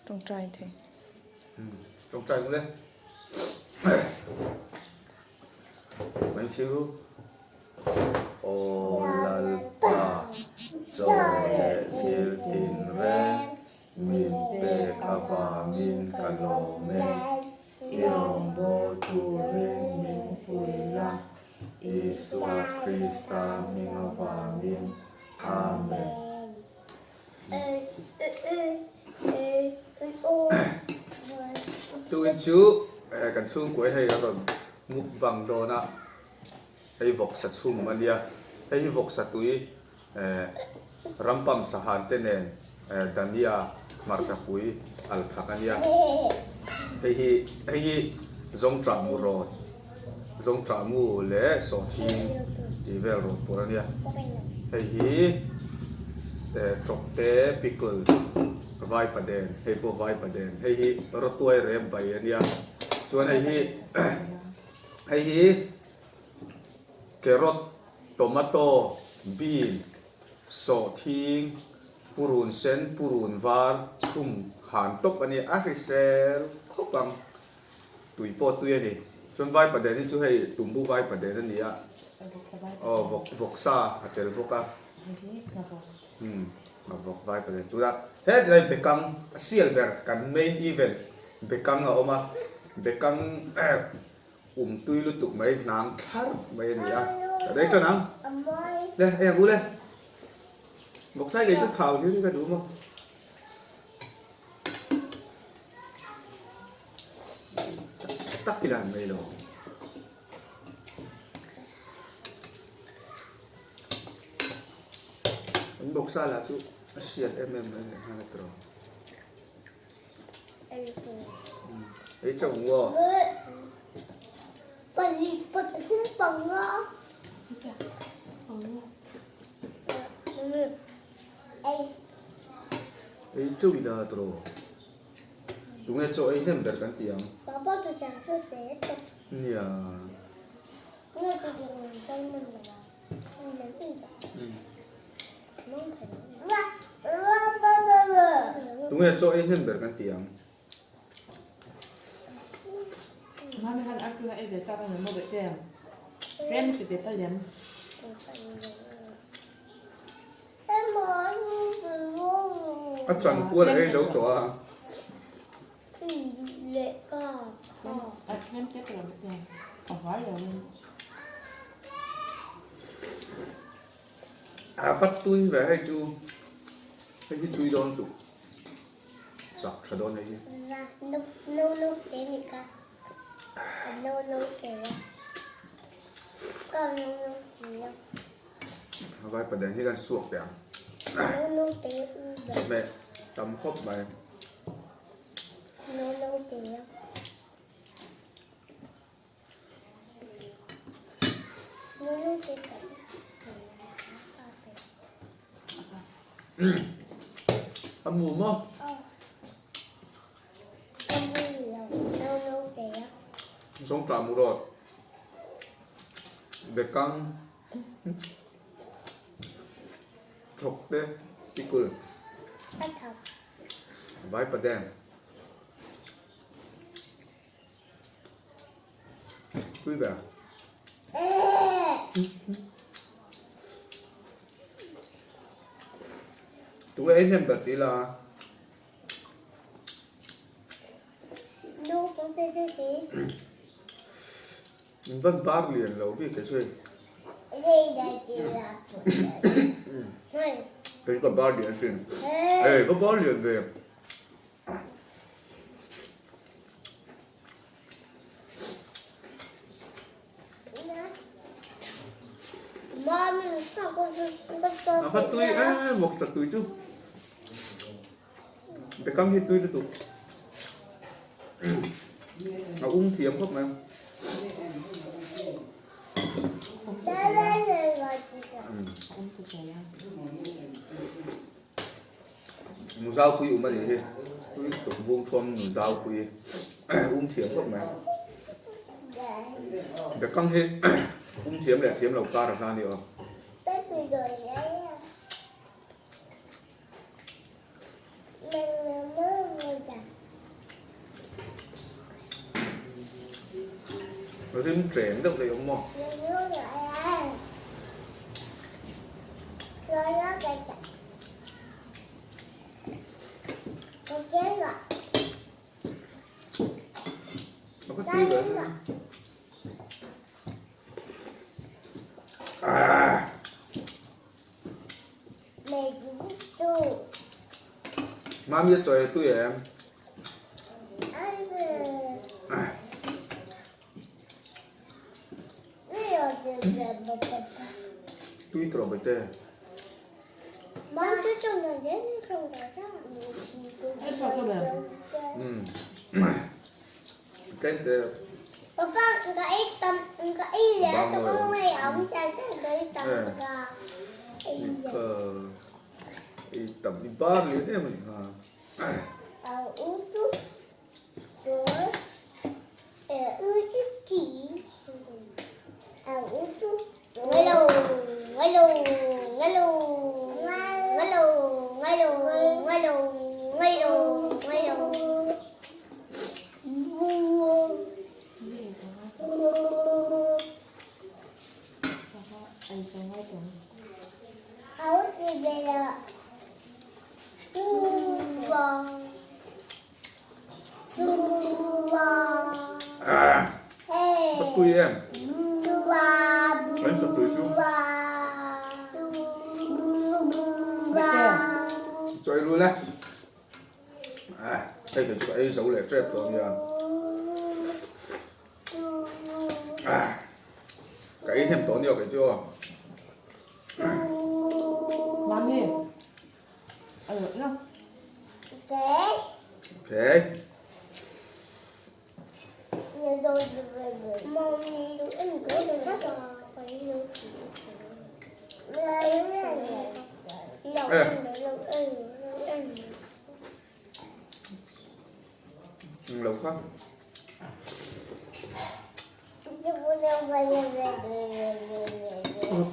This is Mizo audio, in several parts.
Tawngtai thei. Tawngtai ngule. Mai chiu. Aw Lalpa, chaw leh thil tinreng min pek avangin ka lawm e. I rawngbâwl turin min pui la, Isua Krista hming avangin. Amen. Tukin chu kan chhungkuai hei a rawn mukbang dawn a, hei vawksa chhum a nia, hei hi vawksa tui rampam sahan te nen dania hmarcha pui al thak a nia, hei hi hei hi zawngṭah mu rawt zawngṭah mu leh sawhthing tih vel rawt pawh a nia, hei hi chawkte pickle vaipa den hei pawh vaipa den hei hi rawtuai rep bai a nia chuan hei hi hei hi carrot tomato bean sawhthing purun sen purun var chhum han tawp a nia a hrisel khawp ang. Tui pawh tui a ni. Chuan vaipa den hi chu hei tumbu vaipa den a ni a. Aw vawk vawksa a tel bawk a. Umm vawk vaipa den tunah hetlai bekang a sial ber kan main event bekang a awm a. Bekang um tui lutuk mai hnang thlarh mai a ni a. Ka rei tan ang. Le hei ang u le. Vawksa hi kei chu thau hlir hi ka duh maw. Tak ila an mai lo. An bawksa lah chu a hriat em em mai leh nghal a tawh. Ei chauh ang aw. Ei chauh ila tawh. Tunge chaw ei hnem ber kan ti ang? Nia. Tunge chaw ei hnem ber kan ti ang? A chan kual a ei zo tawh a. A va tui ve hei chu hei hi tui dawn tuk chak tha dawn hei hi. Vai paden hi kan suak teh ang. Chawhmeh tam khawp mai. A mu maw? Zawngtah mu rawt. Bekang. Thawk te pickle. Vaipadeng. Tui ber. Tunge ei hnem ber ti ila. Min van bar lian lo bik e chui. Kei ka bar lian sin. Ei ka bar lian ve. A va tui em vawksa tui chu. Bekang hi tui lutuk. A um thiam khawp mai. Muzaupui um a nih hi. Tui lutuk vung thuam muzaupui um thiam khawp mai. Bekang hi um thiam leh thiam lo kar a hla a ni aw. Rim ṭeng deuh daih awm maw? A va tui ve. Mami a chawi tui em? Tui tawh bete. Umm. Tlem te. Ei tam i bar lian em a ni kha. Ka tui em? Kan sa tui chu. Chawi lu le. Hei ve chu ka ei zo leh tep tawh ania. Ka ei hnem tawh ania kei chu aw. Mami. Ano? Okay. Lo kha.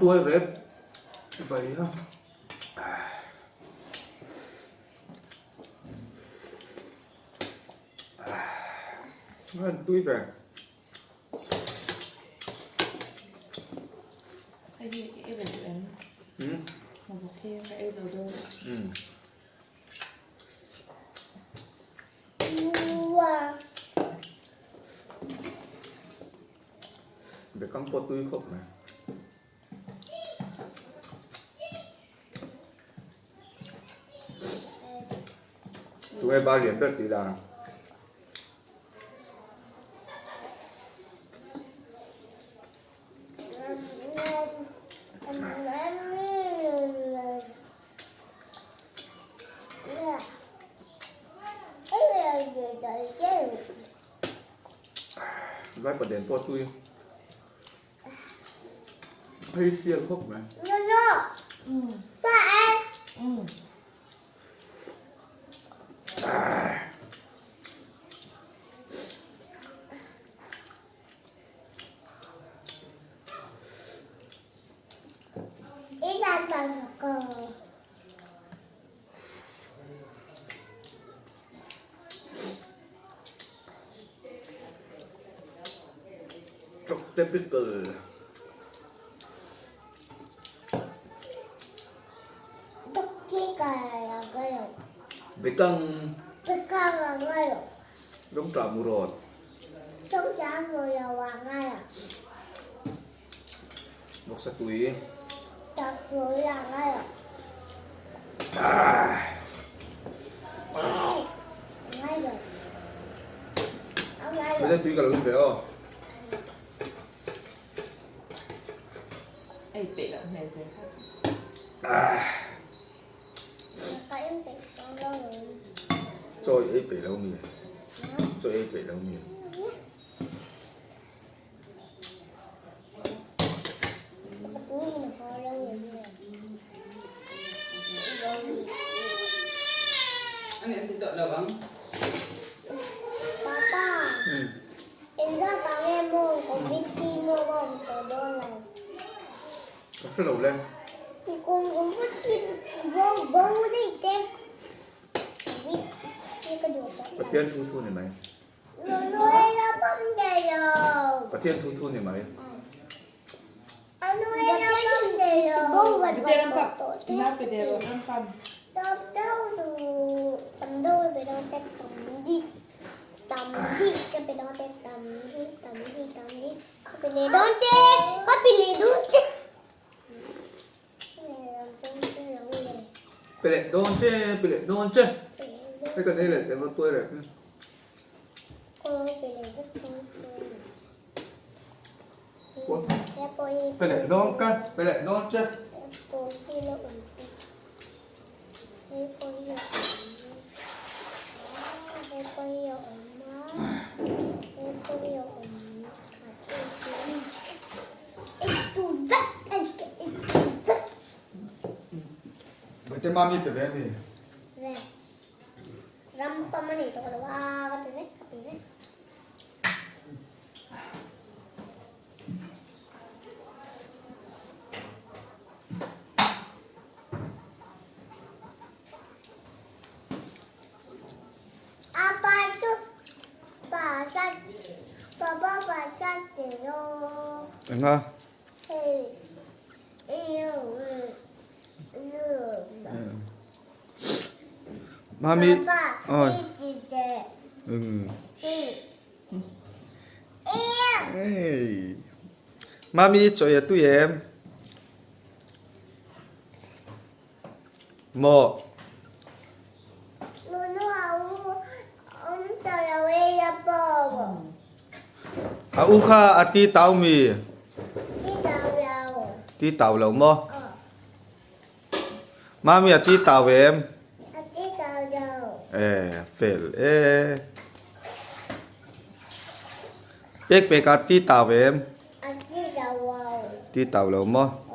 Tuai ve bai ha. An tui ve. Hei hi i ve duh em? Hmm. Hmawk hi ka ei zo dawn. Hmm. Bekang pawh tui khawp mai. Tunge bar lian ber tih la? Vai paden pawh tui. Hei sial khawp mai. Chawkte pickle. Bekang. Lawngṭah murawt. Vawksa tui. Hmeichhe tui ka lo in ve aw. Ei peih loh hmel ve kha chu. Chawi ei peih lo mi? Chawi ei peih lo mi? Ka hre lo le. Pathian thu thu ni mai. Pathian thu thu ni mai. Pe leh dawn che, pe leh dawn che. Hei kan ei leh teh ang a tuai reh. Pe leh dawn ka, pe leh dawn che. Bawihte mami pe ve a mi? Enga? Mami oi. Hey. Mami chaw ei a tui em? Maw? A u kha a ti tau mi? Ti tau lo maw? Mami a ti tau em? E fel e. Pek pek a ti tau em? Ti tau lo maw?